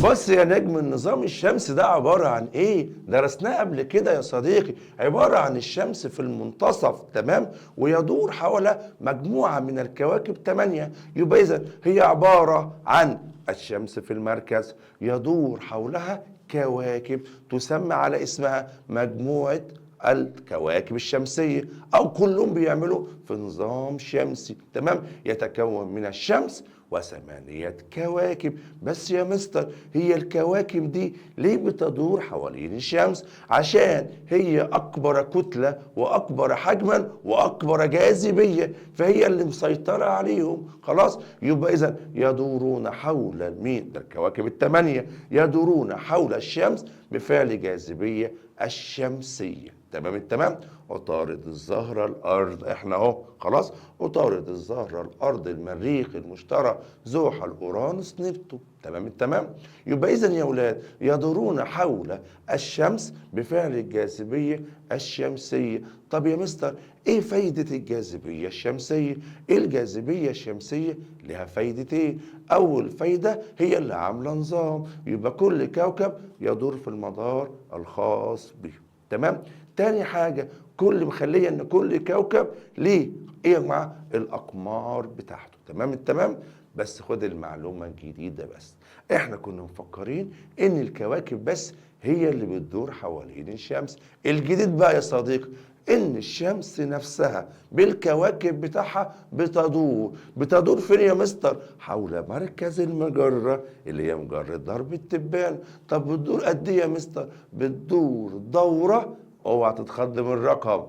بص يا نجم، النظام الشمسي ده عبارة عن ايه؟ درسناه قبل كده يا صديقي. عبارة عن الشمس في المنتصف، تمام، ويدور حول مجموعة من الكواكب 8. يبقى إذا هي عبارة عن الشمس في المركز يدور حولها كواكب تسمى على اسمها مجموعة الكواكب الشمسية، أو كلهم بيعملوا في نظام شمسي، تمام، يتكون من الشمس و8 كواكب. بس يا مستر، هي الكواكب دي ليه بتدور حوالين الشمس؟ عشان هي أكبر كتلة وأكبر حجما وأكبر جاذبية، فهي اللي مسيطرة عليهم. خلاص، يبقى إذا يدورون حول المين؟ ده الكواكب ال8 يدورون حول الشمس بفعل جاذبية الشمسية. تمام التمام. عطارد، الزهرة، الأرض، احنا اهو خلاص. عطارد، الزهرة، الأرض، المريخ، المشتري، زحل، أورانوس، نبتون. تمام التمام. يبقى إذا يا ولاد يدورون حول الشمس بفعل الجاذبية الشمسية. طب يا مستر، ايه فايدة الجاذبية الشمسية؟ الجاذبية الشمسية لها فايدتين. أول فايدة هي اللي عاملة نظام، يبقى كل كوكب يدور في المدار الخاص به. تمام. تاني حاجة، كل مخلية ان كل كوكب ليه ايه يا جماعة؟ الأقمار بتاعته. تمام التمام. بس خد المعلومة الجديدة، بس احنا كنا مفكرين ان الكواكب بس هي اللي بتدور حوالين الشمس. الجديد بقى يا صديقي ان الشمس نفسها بالكواكب بتاعها بتدور. بتدور فين يا مستر؟ حول مركز المجرة اللي هي مجرة درب التبان. طب بتدور قد ايه يا مستر؟ بتدور دورة، اوعى تتخض من الرقم،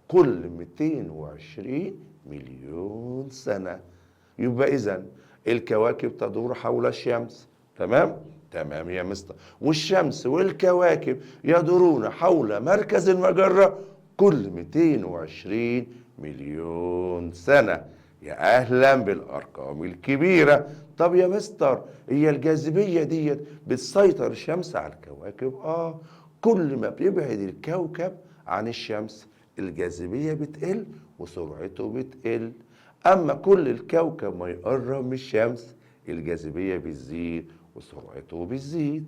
كل 220 مليون سنة. يبقى إذا الكواكب تدور حول الشمس. تمام؟ تمام يا مستر. والشمس والكواكب يدورون حول مركز المجرة كل 220 مليون سنة. يا أهلا بالأرقام الكبيرة. طب يا مستر، هي الجاذبية ديت بتسيطر الشمس على الكواكب؟ كل ما بيبعد الكوكب عن الشمس الجاذبية بتقل وسرعته بتقل. أما كل الكوكب ما يقرب من الشمس الجاذبية بتزيد وسرعته بتزيد.